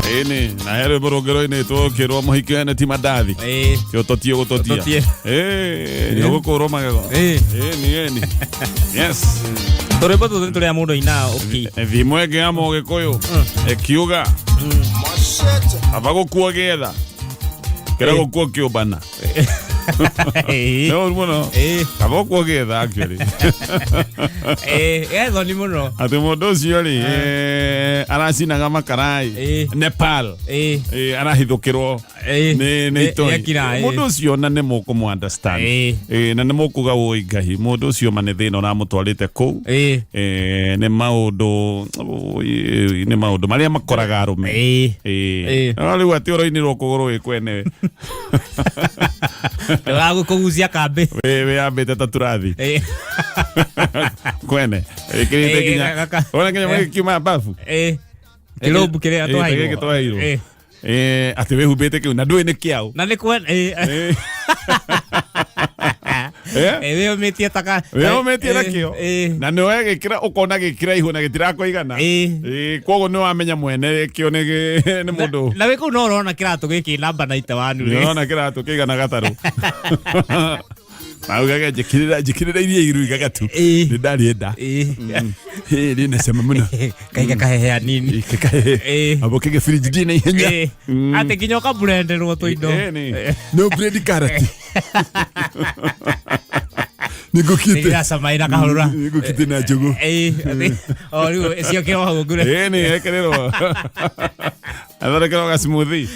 Ĩni, na he rwĩmbo rũngĩ rũinĩtwo ũkĩrwo mũhiki wene ti mandathi. Ti ũtotie gũtotia. Ũtotie. Ĩĩ, nĩ ũgũkũrwo magego. Ĩni, ĩni. Yes. Tũrwĩmbo tũtũ nĩ tũrĩa mũndũ ainaga ũkĩ. Thimo ĩngĩ ya Mũgĩkũyũ ĩkiuga aba gũkua gĩetha kĩra gũkua kĩũmbana. Nĩ ũru mũno. Kaba gũkua gĩetha actually. Ĩĩ, thoni mũno. Atĩ mũndũ ũcio rĩ aracinaga makarai Nepal. Arahithũkĩrwo nĩ itoi. Nĩ akira. Mũndũ ũcio na nĩ mũkũmũ understand. Na nĩ mũkuga woi Ngai mũndũ ũcio ma nĩ thĩna ũramũtwarĩte kũu. Nĩ maũndũ oi, nĩ maũndũ marĩa makoraga arũme. No rĩu atĩ ũroinĩrwo kũgũrũ wĩ kwene. Ndũgagũkũgucia kambĩ. Wĩyambĩte ta turathi. Kwene. Ĩkĩrĩte nginya. Wona nginya magĩkiuma babu. Kĩrũmbu kĩrĩa twaheirwo. Gĩkĩ twaheirwo. Atĩ wĩhumbĩte kĩu na ndũĩ nĩ kĩaũ. Na nĩ kwene. Wĩyũmĩtie taka. Wĩyũmĩtie nakĩo. Na nĩ wegĩkĩra ũkona gĩkĩraihu na gĩtirakũigana. Koguo nĩ wamenya mwene kĩo nĩ nĩ mũndũ. Na wĩ kũu no ũrona kĩratũ gĩkĩ namba 91 rĩ. Nĩ ũrona kĩratũ kĩigana gatarũ. Na ugage njĩkĩrĩra njĩkĩrĩra iria iru igagatu. Nĩ ndarĩenda. Ĩ rĩ cama mũno. Kaiga kahehe hanini. Kahehe. Abo kige fridge ndĩ na ihenya. Atĩ nginya ũkaburenderwo tũindo. No bread karati. Nĩngũkite. Nĩndĩracama ĩna kahũrũra. Nĩngũkite na njũgũ. O rĩu ciokĩrwo hau ngure. Ĩ nĩ ekĩrĩrwo. Athondekerwo ga smoothie.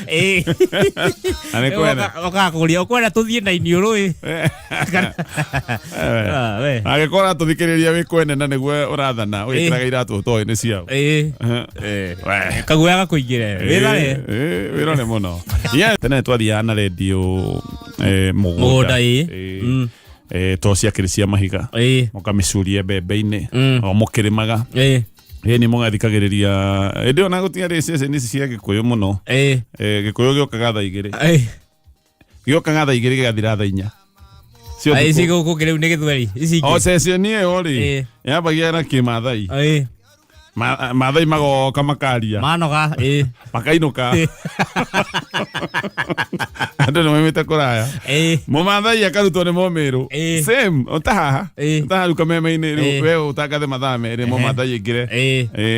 Na nĩ kwenda. Ũkakũria ũkwenda tũthiĩ na iniũrũ ĩ. Ah, we. Angĩkorwo ũratũthikĩrĩria wĩ kwene na nĩguo ũrathana ũgĩkĩraga iratũ ũtoĩ nĩ ciao. We. Kaguoya gakũingĩre. Wĩthare. Wĩrore mũno. Yes. Tene twathiaga na rendio mũgũnda. Mũgũnda, ĩĩ. Ĩĩ. To ciakĩrĩ cia mahiga. Mũkamĩcuria mbembe-inĩ. O mũkĩrĩmaga. Ĩĩ nĩ mũgathikagĩrĩria ĩndĩ ona gũtiarĩ ceceni ici cia gĩkũyũ mũno. Gĩkũyũ gĩũkaga thaa 2. Gĩũkaga thaa 2 gĩgathira thaa 4 cia Ai, ici ũtukũ. gũkũ rĩu nĩ gĩthweri. Ici O ingĩ. ceceni ĩyo rĩ yambagia na kĩmathai. Mathai magoka makaria. Manoga. Makainũka. Andũ nĩ maumĩte kũraya. Mũmathai akarutwo nĩ mũmĩrũ. Same, ota haha. Ota haha rĩu kameme-inĩ rĩu we ũtangathe mathaa 2 mũmathai aingĩre.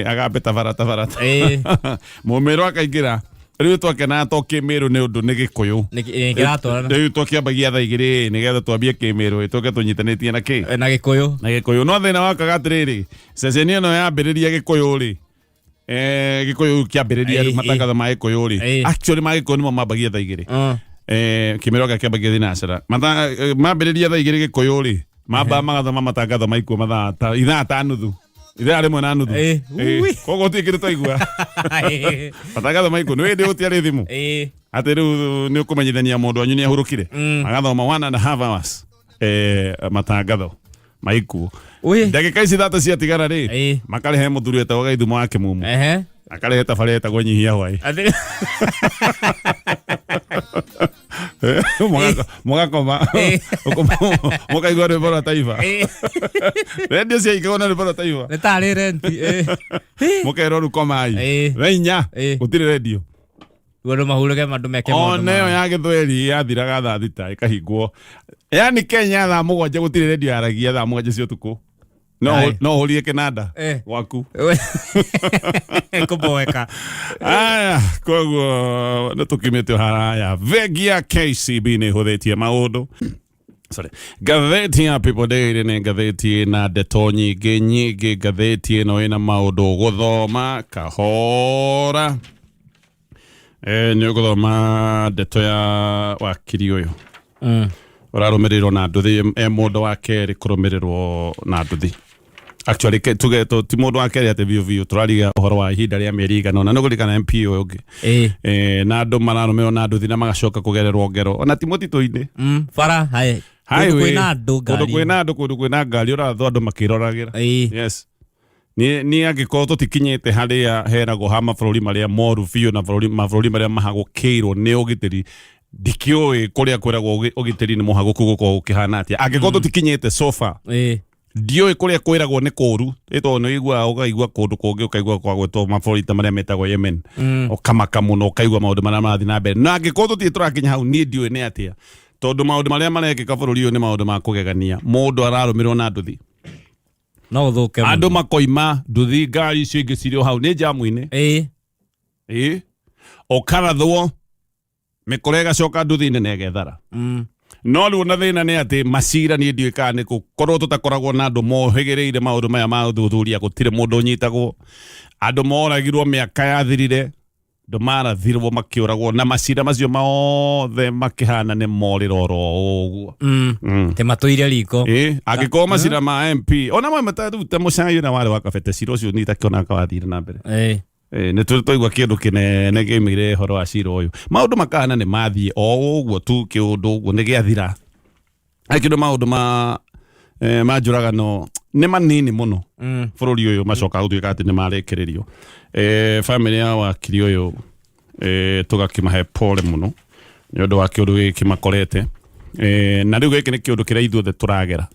Agambe tabara tabara. Mũmĩrũ akaingĩra. Rĩu twakenaga to kĩmĩrũ nĩ ũndũ nĩ gĩkũyũ. Kĩratwarana. Rĩu twakĩambagia thaa 2 nĩgetha twambie kĩmĩrũ tũke tũnyitanĩtie na kĩ? Na gĩkũyũ. Na gĩkũyũ. No thĩna wakaga atĩrĩrĩ, ceceni ĩno yambĩrĩria gĩkũyũ rĩ, gĩkũyũ kĩambĩrĩria rĩu matangatho ma gĩkũyũ rĩ, actually ma gĩkũyũ nĩmo mambagia thaa 2. Kĩmĩro gĩa kĩambagia thinacara. Mambĩrĩria thaa 2 gĩkũyũ rĩ, mambaga magathoma matangatho maikuo mathaa ta ithaa ta nuthu. Ithaa rĩmwe na nuthu. Koguo gũtirĩ kĩndũ twaigua. Matangatho maikuo nĩ hĩndĩ gũtiarĩ thimũ. Atĩ rĩu nĩ ũkũmenyithania mũndũ wanyu nĩ ahurũkire. Magathoma 1.5 hours matangatho maikuo. Ndagĩka ici 3 ciatigara rĩ, makarehe mũthuri wetagwo Gaithumo wa Kĩmumu. Akarehe tabarĩra ĩtagwo nyihia hwaĩ. Mũgakoma mũkaigua rwĩmbo rwa taifa. Rendio ciaikagwo na rwĩmbo rwa taifa. Nĩ tarĩ renti. Mũkerwo rĩu komai. Thaa 4 gũtirĩ rendio. Andũ mahurũke andũ meke maũndũ Ona ĩyo mao. ya gĩthweri yathiraga thaa 6 ĩkahingwo. Yani Kenya thaa 7 gũtirĩ rendio yaragia thaa 7 cia ũtukũ. No Aye. no ũhũrie kĩnanda gwaku. Kũboeka. Aya, koguo nĩ tũkiumĩte haraya. Bengi ya KCB nĩ ĩhũthĩtie maũndũ. Sorry. Ngathĩti ya People Daily nĩ ngathĩti ĩna ndeto nyingĩ nyingĩ. Ngathĩti ĩno ĩna maũndũ gũthoma kahora. Nĩ ũgũthoma ndeto ya wakiri ũyũ ũrarũmĩrĩrwo na nduthi e mũndũ wa kerĩ kũrũmĩrĩrwo na nduthi. Actually tuge ti mũndũ wa kerĩ atĩ biũ biũ tũrariga ũhoro wa ihinda rĩa mĩeri igana ũna. Nĩ ũkũririkana MP ũyũ ũngĩ na andũ mararũmĩrĩrwo na nduthi na magacoka kũgererwo ngero ona ti mũtitũ-inĩ. Bara hai. Kũndũ Highway. kwĩna andũ Kũndũ ngari. kwĩna andũ, kũndũ kwĩna ngari ũrathwo andũ makĩroragĩra. Yes. Niĩ angĩkorwo tũtikinyĩte harĩa heragwo ha mabũrũri marĩa moru biũ na mabũrũri marĩa mahagũkĩirwo nĩ ũgitĩri, ndikĩũĩ kũrĩa kwĩragwo ũgitĩri nĩ mũhagũku gũkorwo gũkĩhana atĩa. Angĩkorwo tũtikinyĩte so far. Ndiũĩ kũrĩa kwĩragwo nĩ kũũru, ĩ tondũ nĩ ũiguaga ũkaigua kũndũ kũngĩ ũkaigua kwa gwĩtwo mabũrũri ta marĩa metagwo Yemen. Ũkamaka mũno ũkaigua maũndũ marĩa marathiĩ na mbere. Na angĩkorwo tũtirĩ tũrakinya hau niĩ ndiũĩ nĩ atĩa. Tondũ maũndũ marĩa marekĩka bũrũri ũyũ nĩ maũndũ ma kũgegania. Mũndũ ararũmĩrwo na nduthi. No ũthũke mũno. Andũ makoima nduthi ngari icio ingĩ cirĩ o hau nĩ njamu-inĩ. Ĩĩ. Ĩĩ. Ũkarathwo mĩkora ĩgacoka nduthi-inĩ na ĩgethara. No rĩu ona thĩna nĩ atĩ macira niĩ ndiũĩ kana nĩ gũkorwo tũtakoragwo na andũ mohĩgĩrĩire maũndũ maya ma ũthuthuria gũtirĩ mũndũ ũnyitagwo. Andũ moragirwo mĩaka yathirire andũ marathirwo makĩũragwo na macira macio mothe makĩhana nĩ morĩra oro ũguo. Atĩ matũire riko. Ĩ, angĩkorwo macira ma MP ona mamwe ta rĩu ta mũcai ũrĩa warĩ wa kabete cira ũcio niĩ itakĩonaga wathire na mbere. Ĩĩ. Ĩ, nĩ tũrĩ twaigua kĩndũ kĩnene kĩoimĩire ũhoro wa cira ũyũ maũndũ makahana nĩ mathiĩ o ũguo tu kĩũndũ ũguo nĩ gĩathira kĩndũ maũndũ ma ma njũragano nĩ manini mũno bũrũri ũyũ macokaga gũtuĩka atĩ nĩ marĩkĩrĩrio. Bamĩrĩ ya wakiri ũyũ tũgakĩmahe pole mũno nĩ ũndũ wa kĩũndũ gĩkĩ kĩmakorete. Na rĩu gĩkĩ nĩ kĩũndũ kĩrĩa ithuothe tũragera.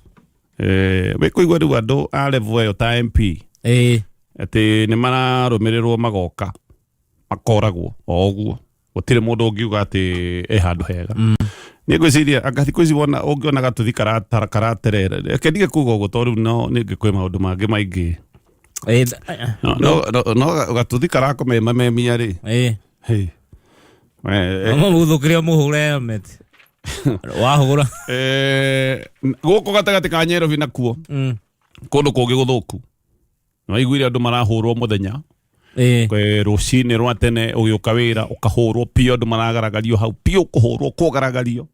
Wĩkũigua rĩu andũ a level ĩyo ta MP Ĩĩ. atĩ nĩ mararũmĩrĩrwo magoka makoragwo o ũguo gũtirĩ mũndũ ũngiuga atĩ e handũ hega. Niĩ ngwĩciria anga thikũ ici wona ũngĩona gatuthi karaterera reke ndige kuga ũguo tondũ rĩu no ningĩ kwĩ maũndũ mangĩ maingĩ. Ĩĩ. No gatuthi karakũmemamemia rĩ. Ĩĩ. Hey. No mũthũkĩre mũhũre helmet. Wahũra. Gũkũ gatagatĩ ka Nairobi nakuo kũndũ kũngĩ gũthũku nĩwaiguire andũ marahũrwo mũthenya. Ĩĩ. Rũcinĩ rwa tene ũgĩũka wĩra ũkahũrwo piũ andũ maragaragario hau piũ kũhũrwo kũgaragario.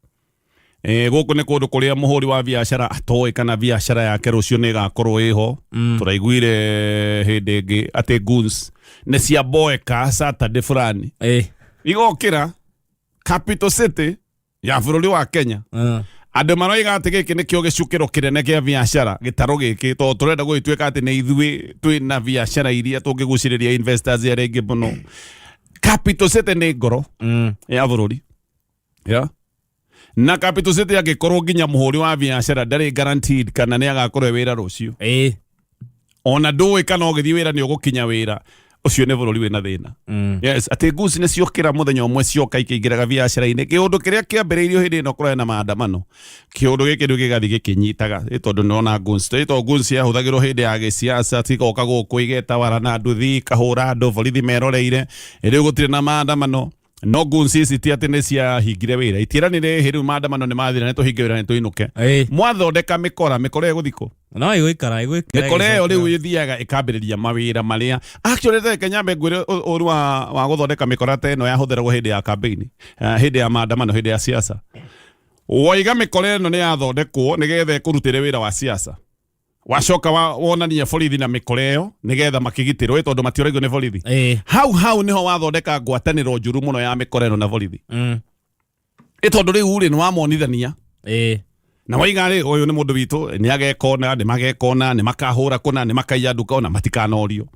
Gũkũ nĩ kũndũ kũrĩa mũhũri wa biacara atoĩ kana biacara yake rũciũ nĩ ĩgakorwo ĩho. Tũraiguire hĩndĩ ĩngĩ atĩ goons nĩ ciamboeka Saturday fulani. Ĩĩ. Igokĩra Capital City ya bũrũri wa Kenya. Andũ maroiga atĩ gĩkĩ nĩkĩo gĩcukĩro kĩnene kĩa biacara gĩtarũ gĩkĩ tondũ tũrenda gũgĩtuĩka atĩ nĩ ithuĩ twĩna biacara iria tũngĩgucĩrĩria investors arĩa aingĩ mũno. Capital City nĩ ngoro ya bũrũri. Yeah. Na Capital City angĩkorwo nginya mũhũri wa biacara ndarĩ guaranteed kana nĩ agakorwo e wĩra rũciũ. Ĩĩ. Ona ndũĩ kana ũgĩthiĩ wĩra nĩ ũgũkinya wĩra ũcio nĩ bũrũri wĩna thĩna. Yes, atĩ goons nĩ ciokĩra mũthenya ũmwe cioka ikĩingĩraga biacara-inĩ kĩũndũ kĩrĩa kĩambĩrĩirio hĩndĩ ĩno kũrarĩ na maandamano kĩũndũ gĩkĩ rĩu gĩgathiĩ gĩkĩnyitaga ĩ tondũ nĩwona goons ĩ tondũ goons yahũthagĩrwo hĩndĩ ya gĩsiasa cigoka gũkũ igetawara na nduthi ikahũra andũ borithi meroreire rĩu gũtirĩ na maandamano no goons ici ti atĩ nĩ ciahingire wĩra itiĩranire hĩ rĩu maandamano nĩ mathira nĩ tũhinge wĩra nĩ tũinũke. Ĩĩ. Mwathondeka mĩkora mĩkora ĩgũthiĩ kũ? No ĩgũikara ĩgũikara. Mĩkora ĩyo rĩu ĩthiaga ĩkambĩrĩria mawĩra marĩa actually reke nyambe ngwĩre ũru wa gũthondeka mĩkora ta ĩno yahũthĩragwo hĩndĩ ya campaign, hĩndĩ ya maandamano hĩndĩ ya siasa. Waiga mĩkora ĩno nĩ yathondekwo nĩgetha ĩkũrutĩre wĩra wa siasa. Wacoka wonania borithi na mĩkora ĩyo nĩgetha makĩgitĩrwo ĩ tondũ matiũragio nĩ borithi. Ĩĩ. Hau hau nĩho wathondeka ngwatanĩro njũru mũno ya mĩkora ĩno na borithi. Ĩ tondũ rĩu rĩ nĩ wamonithania. Ĩĩ. Na waiga rĩ ũyũ nĩ mũndũ witũ nĩ agekona nĩ magekona nĩ makahũra kũna nĩ makaiya nduka ona matikanorio.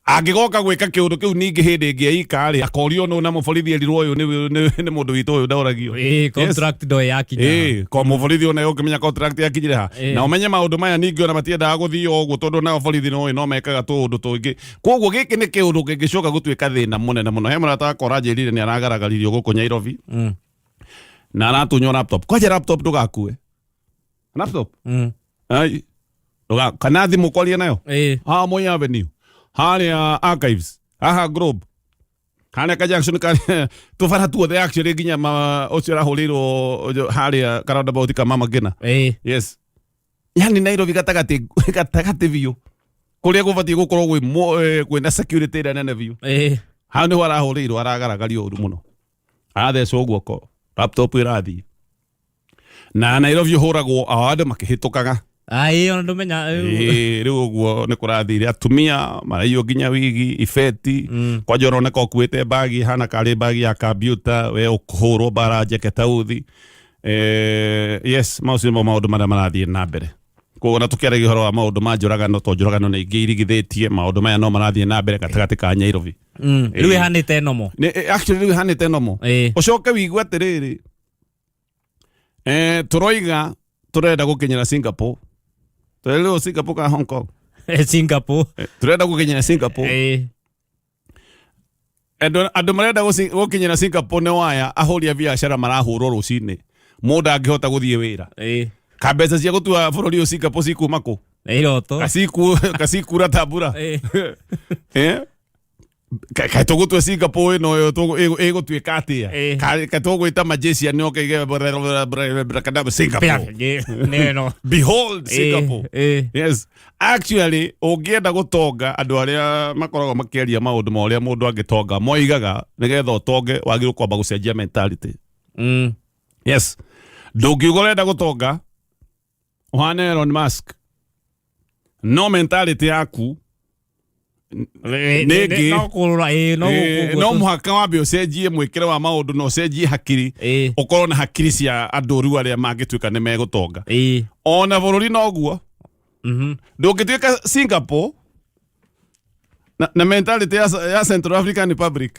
Angĩgoka gwĩka kĩũndũ kĩu ningĩ hĩndĩ ĩngĩ eika rĩ akorio nũ na mũborithi erirwo ũyũ nĩ mũndũ witũ ũyũ ndoragio. Ĩĩ, contract ndo yakinya. Ĩĩ, ko mũborithi ona ũngĩmenya contract yakinyire ha. Ĩĩ. Na ũmenye maũndũ maya ningĩ ona matiendaga gũthiĩ o ũguo tondũ nao borithi no no mekaga tũũndũ tũngĩ. Koguo gĩkĩ nĩ kĩũndũ kĩngĩcoka gũtuĩka thĩna mũnene mũno. He mũrata wakwa ũranjĩrire nĩ aragaragaririo gũkũ Nairobi. Na aratunywo laptop. Kwanja laptop ndũgakue. Laptop? Ai. Kana thimũ kwaria nayo? Ĩĩ. Haha Moi Avenue. Harĩa Archives. Haha Globe. Harĩa ka junction ka tũbara tuothe actually nginya ũcio ũrahũrĩirwo harĩa ka roundabout ka Mama Ngina. Ĩĩ. Yes. Yani Nairobi gatagatĩ gatagatĩ biũ. Kũrĩa gũbatiĩ gũkorwo kwĩna security ĩrĩa nene biũ. Ĩĩ. Hau nĩho arahũrĩirwo aragaragario ũru mũno. Arathecwo guoko. Laptop ĩrathiĩ. Na Nairobi ũhũragwo o andũ makĩhĩtũkaga. Ai, ona ndũmenya. Ĩĩ, rĩu ũguo nĩ kũrathire atumia maraiywo nginya wigi ibeti. Kwanja ũroneka ũkuĩte bagi hana karĩ bagi ya kambiuta we ũkũhũrwo bara njeke ta uthi. Yes, macio nĩmo maũndũ marĩa marathiĩ na mbere. Koguo na tũkĩaragia ũhoro wa maũndũ ma njũragano to njũragano nĩ ingĩ irigithĩtie maũndũ maya no marathiĩ na mbere gatagatĩ ka Nairobi. Rĩu ĩhanĩte nomo. Actually rĩu ĩhanĩte nomo. Ĩĩ. Ũcoke wĩigue atĩrĩrĩ, tũroiga tũrenda gũkinyĩra Singapore. Tũrerĩrwo Singapore ka Hong Kong? Singapore. Tũrenda gũkinyĩra Singapore. Ĩĩ. Andũ marenda gũkinyĩra Singapore nĩ waya ahũri a biacara marahũrwo rũcinĩ, mũndũ angĩhota gũthiĩ wĩra. Ka mbeca cia gũtua bũrũri ũyũ Singapore cikuma kũ? Nĩ iroto. Kacikura ta mbura. Ĩĩ. Eh? Kaĩ tũgũtua Singapore ĩno ĩyo ĩgũtuĩka atĩa? Kaĩ tũgwĩta magician oke ige Singapore? Nĩ ĩno. Behold Singapore. Ĩĩ. Yes, actually ũngĩenda gũtonga, andũ arĩa makoragwo makĩaria maũndũ ma ũrĩa mũndũ angĩtonga moigaga nĩgetha ũtonge wagĩrĩirwo kwamba gũcenjia mentality. Yes, ndũngiuga ũrenda gũtonga ũhane Elon Musk no mentality yaku nĩ ĩngĩ. No kũrũra, ĩĩ, no No mũhaka wambe ũcenjie mwĩkĩre wa maũndũ na ũcenjie hakiri, ũkorwo na hakiri cia andũ rĩu arĩa mangĩtuĩka nĩ megũtonga. Ona bũrũri noguo, ndũngĩtuĩka Singapore na mentality ya Central African Republic.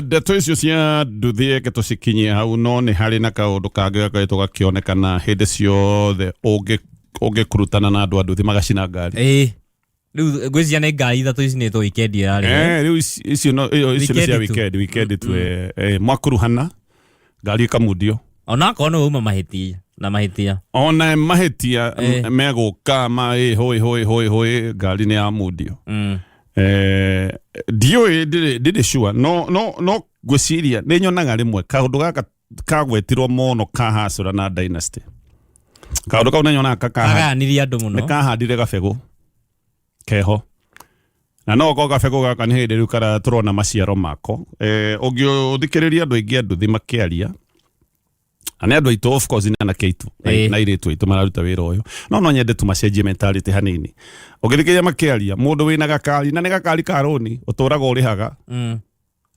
Ndeto icio cia nduthi eke tũcikinyie hau, no nĩ harĩ na kaũndũ kangĩ gakoretwo gakĩonekana hĩndĩ ciothe ũngĩkurutana na andũ a nduthi magacina ngari. Ĩĩ, rĩu ngwĩciria nĩ ngari ithatũ icinĩtwo weekend ĩrarĩ. Rĩu icio icio nĩ cia Weekend tu. weekend tu, mwakuruhana ngari ĩkamundio. Onakorwo nĩ wauma mahĩtia na mahĩtia. Ona mahĩtia megũka ma ĩ hũĩ hũĩ hũĩ hũĩ, ngari nĩ yamundio. Ndiũĩ, ndirĩ sure, no ngwĩciria nĩ nyonaga rĩmwe kaũndũ gaka kagwetirwo mũno ka Hustler na Dynasty, kaũndũ kau nĩ nyonaga Kagayanirie andũ mũno. Nĩ kahandire gabegũ keho, na no ko gabegũ gaka nĩ hĩndĩ rĩu kara tũrona maciaro mako. Ũngĩthikĩrĩria andũ aingĩ a nduthi makĩaria, na nĩ andũ aitũ, of course, nĩ anake aitũ na airĩtu aitũ mararuta wĩra ũyũ, no nyende tũmacenjie mentality hanini. Ũngĩthikĩrĩria makĩaria, mũndũ wĩna gakari, na nĩ gakari ka rũni ũtũraga ũrĩhaga,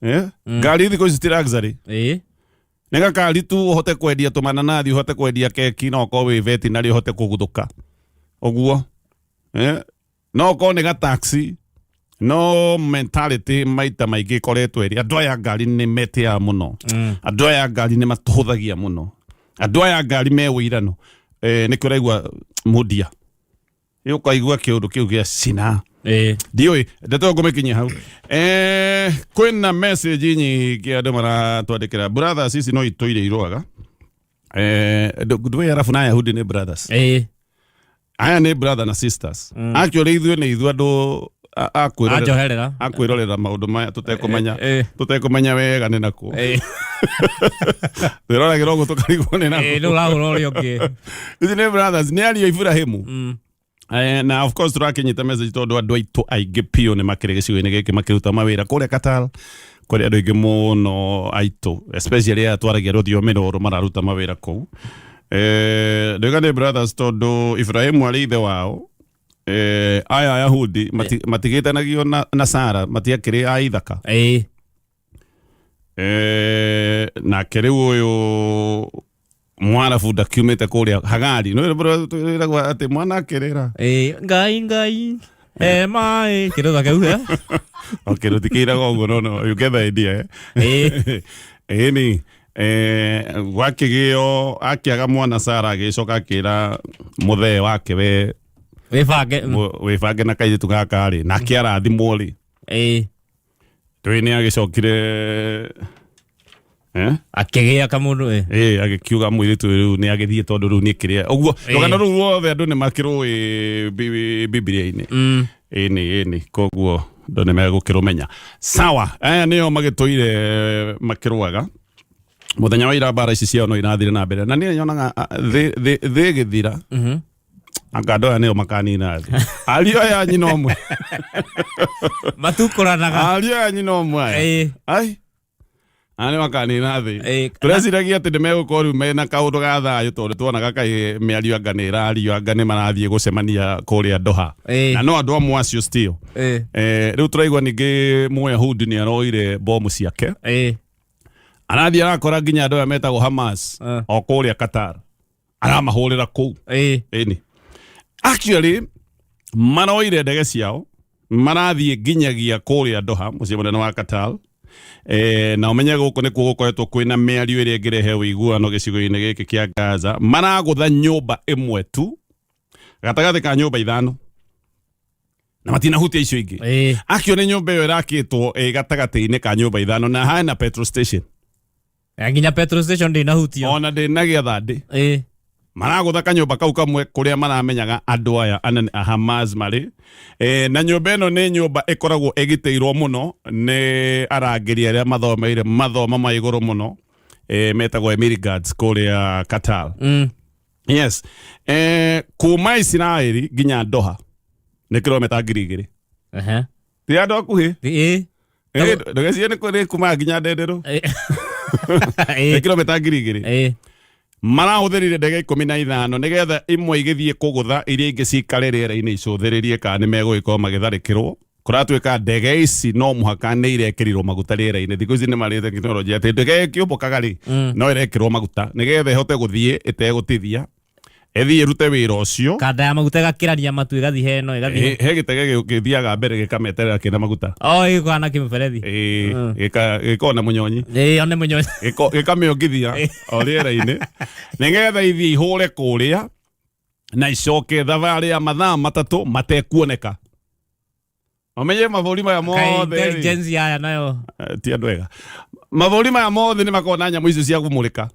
eh? Ngari thikũ ici ti luxury. Nĩ gakari tu ũhote kwendia tũmananathi, ũhote kwendia keki, no ũkorwo wĩ veterinary ũhote kũguthũka ũguo, eh? No ũkorwo nĩ gataxi, no mentality maita maingĩ ĩkoretwo ĩrĩ andũ aya ngari nĩ metĩaga mũno, andũ aya ngari nĩ matũhũthagia mũno, andũ aya ngari me wĩirano. Nĩkĩo ũraigua mundia ũkaigua kĩũndũ kĩu gĩa cina. Ndiũĩ ndeto ĩyo ngũmĩkinyia hau. Kwĩna message nyingĩ andũ maratwandĩkĩra, brothers ici no itũire irũaga. Ndũĩ Arabu na Ayahudi nĩ brothers. Aya nĩ brother na sisters. Actually ithuĩ nĩ ithuĩ andũ a kwĩrorera Anjoherera. A kwĩrorera maũndũ maya tũtekũmenya, tũtekũmenya wega nĩ nakũ twĩroragĩra ũguo tũkarigwo nĩ nakũ. Rĩu ũrahũra ũrĩa ũngĩ. Ici nĩ brothers, nĩ ariũ a Ibrahimu. Na of course tũrakĩnyita message tondũ andũ aitũ aingĩ piũ nĩ makĩrĩ gĩcigo-inĩ gĩkĩ makĩruta mawĩra kũrĩa Qatar, kũrĩ andũ aingĩ mũno aitũ, especially aya twaragia rũthiomi rũrũ mararuta mawĩra kũu. Ndoiga nĩ brothers tondũ Ibrahimu arĩ ithe wao. Aya Ayahudi matigĩtanagio na Sara, matiakĩrĩ a ithaka. Nake rĩu ũyũ Mwarabu ndakiumĩte kũrĩa Hagari no ĩragwo atĩ mwana akĩrĩra. Ĩĩ, Ngai Ngai maĩ kĩndũ ta kĩu, eh? Okay, rũtikĩiraga ũguo, no you get the idea, eh? Ĩĩ. Ĩni gwakĩgĩo akĩaga mwana, Sara agĩcoka akĩra mũthee wake we wĩbange. Wĩbange na kairĩtu gaka rĩ, nake arathimwo rĩ. Twĩ nĩ agĩcokire, eh? Akĩgĩa kamũndũ, ĩ. Ĩ, agĩkiuga mũirĩtu ũyũ rĩu nĩ agĩthiĩ tondũ rĩu nĩ kĩrĩa ũguo. Rũgano rũu ruothe andũ nĩ makĩrũĩ Bibilia-inĩ. Ĩni, koguo andũ nĩ megũkĩrũmenya. Sawa, aya nĩo magĩtũire makĩrũaga mũthenya wa ira. Mbara ici ciao no irathire na mbere, na niĩ nyonaga thĩ ĩgĩthira, anga andũ aya nĩo makanina thĩ, ariũ aya nyina ũmwe. Matukũranaga. Ariũ aya nyina ũmwe aya. Ai, aya nĩ makanina thĩ. Tũreciragia atĩ nĩ megũkorwo rĩu mena kaũndũ ga thayũ, tondũ tuonaga kaĩ mĩario anga nĩ ĩrario, anga nĩ marathiĩ gũcemania kũrĩa Doha, na no andũ amwe acio still. Rĩu tũraigua ningĩ Mũyahudi nĩ aroire bomu ciake, arathiĩ arakora nginya andũ aya metagwo Hamas o kũrĩa Qatar, aramahũrĩra kũu. Ĩni, actually maroire ndege ciao, marathiĩ nginyagia kũrĩa Doha, mũciĩ mũnene wa Qatar. Na ũmenye gũkũ nĩkuo gũkoretwo kwĩna mĩario ĩrĩa ĩngĩrehe ũiguano gĩcigo-inĩ gĩkĩ kĩa Gaza. Maragũtha nyũmba ĩmwe tu gatagatĩ ka nyũmba ithano na matinahutia icio ingĩ. Akio nĩ nyũmba ĩyo ĩrakĩtwo ĩ gatagatĩ-inĩ ka nyũmba ithano na hena petrol station. Na nginya petrol station ndĩnahutio. Ona ndĩnagĩa thandĩ. Maragũtha kanyũmba kau kamwe kũrĩa maramenyaga andũ aya anene a Hamas marĩ. Na nyũmba ĩno nĩ nyũmba ĩkoragwo ĩgitĩirwo mũno nĩ arangĩri arĩa mathomeire mathomo ma igũrũ mũno, metagwo Emiri Guards kũrĩa Qatar. Yes. Kuma Isiraeli nginya Doha nĩ kilomita 2000. Ti andũ akuhĩ. Ndũgecirie nĩ kuma nginya Ndenderũ. Nĩ kilomita 2000. Marahũthĩrire ndege 15 nĩgetha imwe igĩthiĩ kũgũtha iria ingĩ cikare rĩera-inĩ icũthĩrĩrie kana nĩ megũgĩkorwo magĩtharĩkĩrwo. Kũratuĩka ndege ici no mũhaka nĩ irekĩrirwo maguta rĩera-inĩ. Thikũ ici nĩ marĩ tekinoronjĩ atĩ ndege ĩkĩũmbũkaga rĩ, no ĩrekĩrwo maguta nĩgetha ĩhote gũthiĩ ĩtegũtithia, ĩthiĩ ĩrute wĩra ũcio. Kanda ya maguta ĩgakĩrania matu ĩgathiĩ he ĩno ĩgathiĩ. He gĩtege gĩthiaga mbere gĩkameterera kĩna maguta. Oh, gĩkoragwo na kĩmũberethi. Ĩĩ, gĩkoragwo na mũnyonyi. Ĩĩ, one mũnyonyi. Gĩkamĩongithia o rĩera-inĩ nĩgetha ithiĩ ihũre kũrĩa na icoke thabarĩ ya mathaa 3 matekuoneka. Ũmenye mabũrũri maya mothe rĩ, Intelligence yaya nayo. Ti andũ ega. Mabũrũri maya mothe nĩ makoragwo na nyamũ icio cia kũmũrĩka.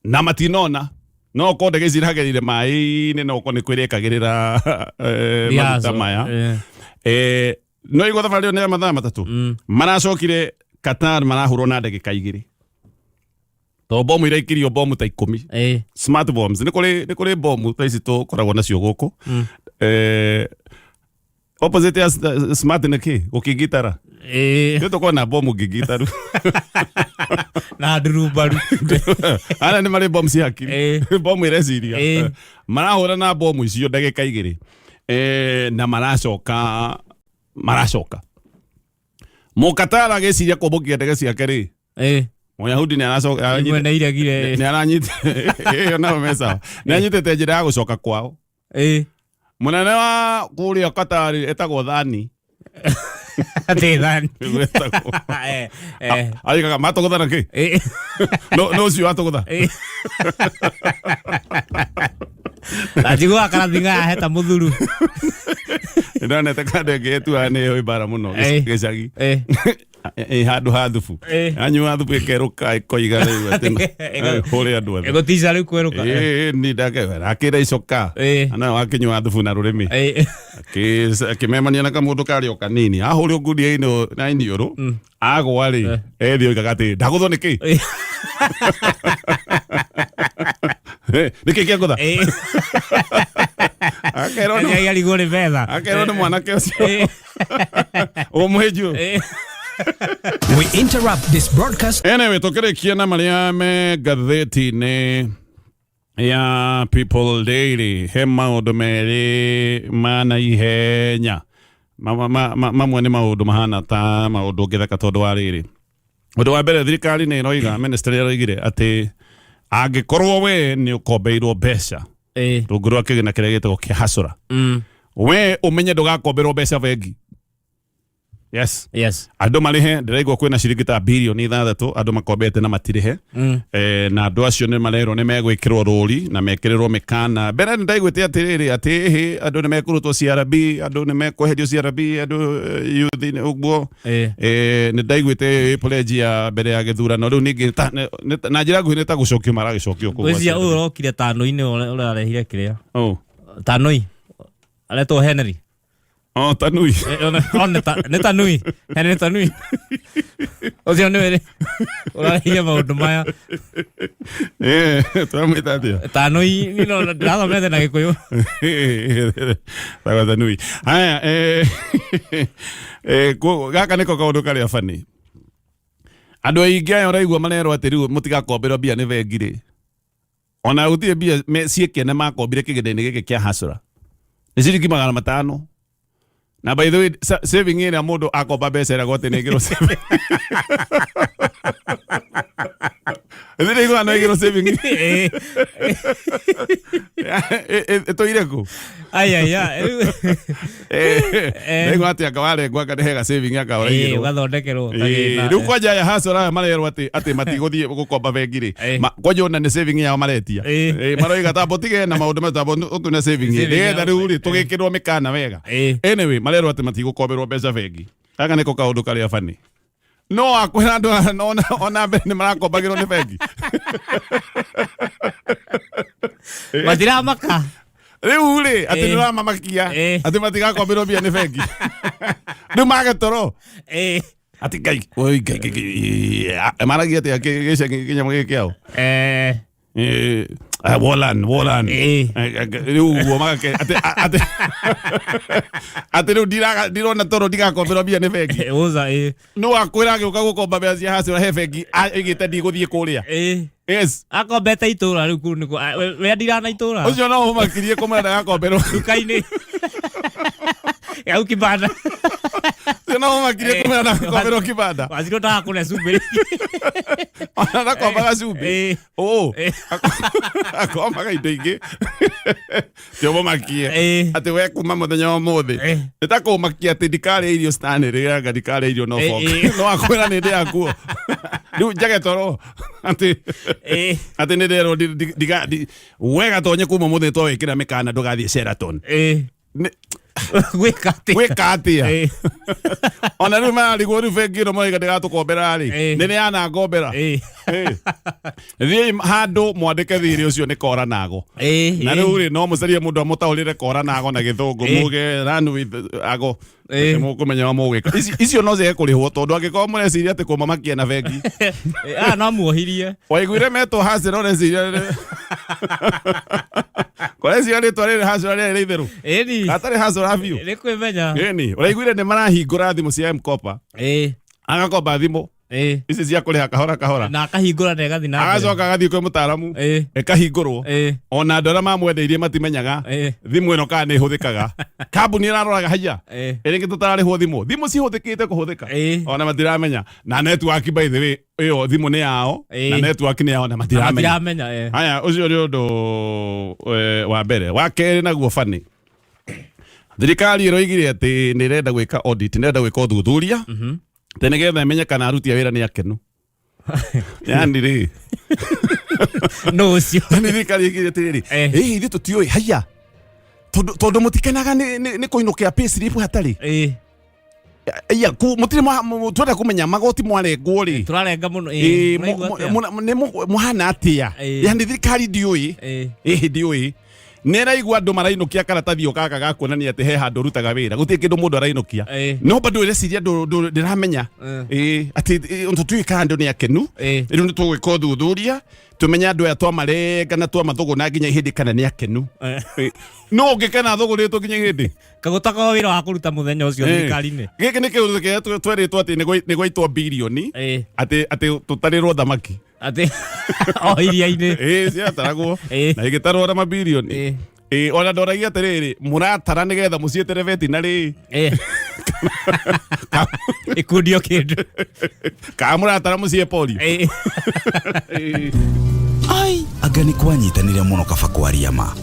Na matinona. No ũkorwo ndege ici iragereire maĩ-inĩ, no ũkorwo nĩ kwĩrĩkagĩrĩra maguta Riazo, maya. No igua thabarĩ ĩyo nĩ ya mathaa 3. Maracokire Qatar marahũrwo na ndagĩka 2. Tondũ bomu iraikirio bomu ta 10. Smart bombs. Nĩ kũrĩ bomu ta ici tũkoragwo nacio gũkũ. Opposite ya smart nĩ kĩ? Gũkingitara. Nĩ tũkorwo na bomu ngingitaru. Na ndurumbaru. Ara nĩ marĩ bomu cia hakiri. Bomu ĩreciria. Marahũra na bomu icio ndagĩka 2. Na maracoka. Mũkatara agĩciria kũmbũkia ndege ciake rĩ. Mũyahudi nĩ aracoka, Imwe nĩ iregire. nĩ aranyita. Ĩyo nayo me sawa. Nĩ anyitĩte njĩra ya gũcoka kwao. Mũnene wa kũrĩa Qatar etagwo Thani. Atĩ Thani. Nĩguo etagwo. Aigaga matũgũtha na kĩ? No ũcio watũgũtha. Na njiguaga karathinga yaheta mũthuru. Nĩndonete kanda ĩngĩ ĩtuaga nĩ ĩyo ĩmbara mũno gĩcagi. Ĩ handũ ha thubu. Anyua thubu ĩkerũka ĩkoiga rĩu atĩ hũre andũ othe. Ĩgũtica rĩu kwerũka. Ni ndake akĩra icoka. Ana wakĩnyua thubu na rũrĩmĩ. Akĩmemania na kamũndũ karĩ o kanini. Ahũrwo ngundi-inĩ na iniũrũ. Agwa rĩ, ethiĩ oigaga atĩ ndagũthwo nĩ kĩ? Nĩ kĩ kĩangũtha? Akerwo nĩ Arigwo nĩ betha. Akerwo nĩ mwanake ũcio. Ũmwĩnju. We interrupt this broadcast. Anyway, tũkĩrĩkia na marĩa me ngathĩti-inĩ ya People Daily, he maũndũ merĩ ma naihenya. Mamwe nĩ maũndũ mahana ta maũndũ ũngĩtheka tondũ wa rĩrĩ. Ũndũ wa mbere, thirikari nĩ ĩroiga, ministry ĩroigire atĩ angĩkorwo we nĩ ũkombeirwo mbeca rungu rwa kĩgĩna kĩrĩa gĩtagwo kĩa hasũra, we ũmenye ndũgakomberwo mbeca bengi. Yes. Andũ marĩhe, ndĩraigua kwĩna ciringi ta birioni 6 andũ makombete na matirĩhe. Na andũ acio nĩ marerwo nĩ megwĩkĩrwo rũri na mekĩrĩrwo mĩkana. Mbere nĩ ndaiguĩte atĩrĩrĩ, atĩ ĩhĩ, andũ nĩ mekũrutwo CRB, andũ nĩ mekweherio CRB, andũ youth nĩ ũguo. Nĩ ndaiguĩte ĩ pledge ya mbere ya gĩthurano rĩu ningĩ na njĩra nguhĩ nĩ ta gũcokio maragĩcokio kũu. Ngwĩciria ũyũ ũrokire tanũi-inĩ ũrarehire kĩrĩa. Oh. Tanũi. Aretwo Henry. Oh, Tanui. Nĩ Tanui. Henry Tanui. Ũcio nĩwe rĩ, ũrarehire maũndũ maya. Tũramwĩta atĩa? Tanui, niĩ no ndĩrathomete na Gĩkũyũ. Tagwa Tanui. Haya, gaka nĩko kaũndũ karĩa bani. Andũ aingĩ aya ũraigua marerwo atĩ rĩu mũtigakomberwo mbia nĩ bengi rĩ. Ona gũtirĩ mbia ciĩkene makombire kĩgĩna-inĩ gĩkĩ kĩa hasũra. Nĩ ciringi 500. Na by the way, saving ĩrĩa mũndũ akomba mbeca ĩragwo atĩ nĩ ĩkĩrwo saving. Thĩrĩ no igĩrwo saving. Ĩtũire kũ? Ayaya. Ndaigua atĩ anga warengwo anga nĩ hega saving anga ũraigĩrwo. Ũgathondekerwo. Rĩu kwanja aya hasora aya marerwo atĩ atĩ matigũthiĩ gũkomba bengi rĩ. Kwanja ona nĩ saving yao maretia. Maroiga tambo tige na maũndũ mau tambo ũtune saving. Nĩgetha rĩu rĩ tũgĩkĩrwo mĩkana wega. Anyway, marerwo atĩ matigũkomberwo mbeca bengi. Gaka nĩko kaũndũ karĩa bani. No akwĩra andũ aya ona mbere nĩ marakombagĩrwo nĩ bengi. Matiramaka. Rĩu rĩ atĩ nĩ ũramamakia atĩ matigakombĩrwo mbia nĩ bengi. Rĩu mage toro. Atĩ Ngai, oi Ngai, Ngai, maragia atĩa gĩcagi kĩnyamũ gĩkĩ kĩao? Wolan, Wolan. Rĩu ũguo magake atĩ atĩ atĩ rĩu ndirona toro ndigakombĩrwo mbia nĩ bengi. Uza No akwĩra agĩũka gũkomba mbeca cia hacĩra he bengi ĩgĩte ndigũthiĩ kũrĩa. Yes. Akombete itũra rĩu kũu nĩkuo. We ndirana itũra. Ũcio no ũmakirie kũmwĩra ndagakomberwo. Nduka-inĩ. Hau kibanda. Ũcio no ũmakirie kũmwĩra ndagakomberwo kibanda. Waziri ũtaga kũrĩa cumbĩ. Ona ndakombaga cumbĩ. Oo. Akombaga indo ingĩ. Ti ũmũmakie. Atĩ we kuma mũthenya wa ũmũthĩ. Nĩ ta kũmakia atĩ ndikarĩa irio Stanley anga ndikarĩa irio no fork. No akwĩra nĩ ndĩ akuo. Rĩu njage toro. Atĩ atĩ nĩ nderwo we gatonye kuma ũmũthĩ twawĩkĩra mĩkana ndũgathiĩ Sheraton. Gwĩka atĩa? Gwĩka atĩa? Ona rĩu mararigwo rĩu bengi ĩno moiga ndĩgatũkombera rĩ. Nĩ nĩ yanangombera. Thiĩi handũ mwandĩke thirĩ ũcio nĩ kora nago. Na rĩu rĩ no mũcarie mũndũ amũtaũrĩre kora nago na gĩthũngũ muge run with ago. Nĩ mũkũmenya wa mũgwĩka. Icio no ciage kũrĩhwo tondũ angĩkorwo mũreciria atĩ kũmamakia na bengi. No muohirie. Waiguire metwo hacĩra ũreciria. Kũreciria rĩtwa rĩrĩ hacĩra rĩarĩ rĩa itherũ. Ĩni. Hatarĩ hacĩra biũ. Nĩ kwĩmenya. Ĩni. Ũraiguire nĩ marahingũra thimũ cia M-Kopa. Agakomba thimũ. Ici cia kũrĩha kahora kahora. Na akahingũra na ĩgathiĩ na mbere. Agacoka agathiĩ kwĩ mũtaaramu. Ĩkahingũrwo. Ona andũ arĩa mamwendeirie matimenyaga thimũ ĩno kana nĩ ĩhũthĩkaga. Kambuni ĩraroraga haiya. Ĩrĩngĩ tũtararĩhwo thimũ. Thimũ cihũthĩkĩte kũhũthĩka. Ona matiramenya. Na network by the way ĩyo thimũ nĩ yao na network nĩ yao na matiramenya. Matiramenya. Haya ũcio nĩ ũndũ wa mbere. Wa kerĩ naguo bani. Thirikari ĩroigire atĩ nĩ ĩrenda gwĩka audit, nĩ ĩrenda gwĩka ũthuthuria. Atĩ nĩgetha ĩmenye kana aruti a wĩra nĩ akenu. Yani rĩ. No ũcio. Yani thirikari ĩgire atĩrĩrĩ, ĩ ithuĩ tũtiũĩ haiya. Tondũ mũtikenaga nĩ kũinũkia pay slip hatarĩ. Iya, mũtirĩ twenda kũmenya magoti mwarengwo rĩ. Tũrarenga mũno. Nĩ mũhana atĩa? Yani thirikari ndiũĩ. Ndiũĩ. Nĩ ĩraigua andũ marainũkia karatathi o gaka ga kuonania atĩ he handũ ũrutaga wĩra. Gũtirĩ kĩndũ mũndũ arainũkia. No bado ĩreciria ndĩramenya. Atĩ tũtiũĩ kana andũ nĩ akenu. Rĩu nĩ tũgwĩka ũthuthuria tũmenye andũ aya twamarenga na twamathũgũna nginya ihĩndĩ kana nĩ akenu. No ũngĩkena thũgũrĩtwo nginya ihĩndĩ. Kagũtaka wĩra wa kũruta mũthenya ũcio thirikari-inĩ. Gĩkĩ nĩ kĩũndũ kĩrĩa twerĩtwo atĩ nĩ gwaitwo birioni atĩ tũtarĩrwo thamaki. Atĩ o iria-inĩ. Ciataragwo. Na igĩtarwo na mabirioni. Ona ndoragia atĩrĩrĩ, mũratara nĩgetha mũciĩtere vetinarĩ. Ĩkundio kĩndũ. Kana mũratara mũciĩ polio. Ai, anga nĩ kwanyitanire mũno kaba kwaria ma.